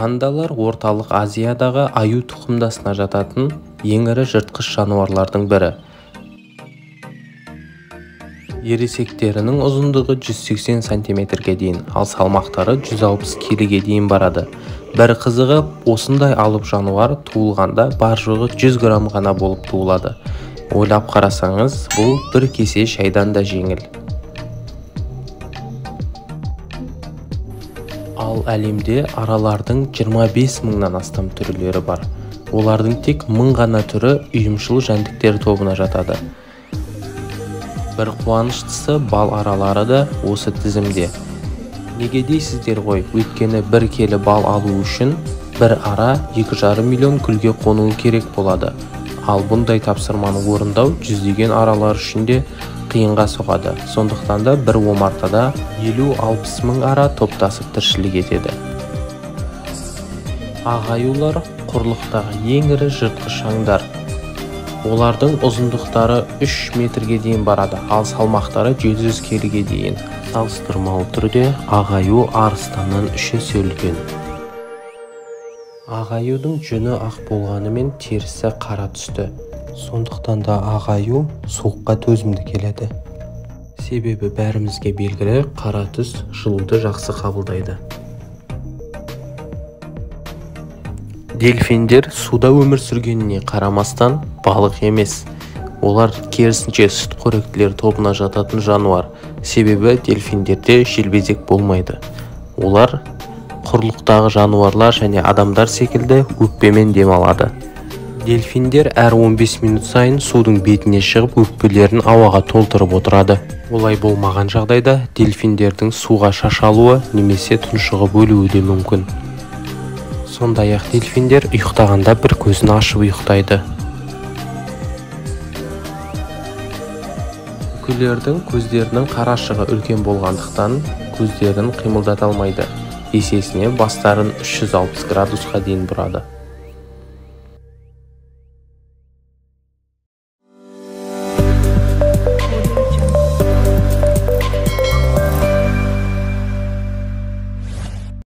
Пандалар Орталық Азиядағы аю тұқымдасына жататын ең ірі жыртқыш жануарлардың бірі. Ересектерінің ұзындығы 180 сантиметрге дейін, ал салмақтары 160 келіге дейін барады. Бір қызығы, осындай алып жануар туылғанда бар-жоғы 100 грамм ғана болып туылады. Ойлап қарасаңыз, бұл бір кесе шайдан да жеңіл. Ал әлемде аралардың 25 мыңнан астам түрлері бар. Олардың тек 1000 ғана түрі ұйымшыл жәндіктер тобына жатады. Бір қуаныштысы, бал аралары да осы тізімде. Неге дейсіздер ғой, өйткені бір келі бал алу үшін бір ара 2,5 миллион гүлге қонуы керек болады. Ал бұндай тапсырманы орындау жүздеген аралар үшін де қиынға соғады. Сондықтан да бір омартада 50-60 мың ара топтасып тіршілік етеді. Ақ аюлар құрлықтағы ең ірі жыртқыш аңдар. Олардың ұзындықтары 3 метрге дейін барады, ал салмақтары 700 келіге дейін. Салыстырмалы түрде ақ аю арыстаннан 3 есе үлкен. Ақ аюдың жүні ақ болғанымен терісі қара түсті. Сондықтан да ақ аю суыққа төзімді келеді. Себебі бәрімізге белгілі, қара түс жылуды жақсы қабылдайды. Дельфиндер суда өмір сүргеніне қарамастан балық емес. Олар керісінше сүтқоректілер тобына жататын жануар. Себебі дельфиндерде желбезек болмайды. Олар құрлықтағы жануарлар және адамдар секілді өкпемен демалады. Дельфиндер әр 15 минут сайын судың бетіне шығып өкпелерін ауаға толтырып отырады. Олай болмаған жағдайда дельфиндердің суға шашалуы немесе тұншығып өлуі де мүмкін. Сондай-ақ дельфиндер ұйықтағанда бір көзін ашып ұйықтайды. Үкілердің көздерінің қарашығы үлкен болғандықтан көздерін қимылдата алмайды. Есесіне бастарын 360 градусқа дейін бұрады.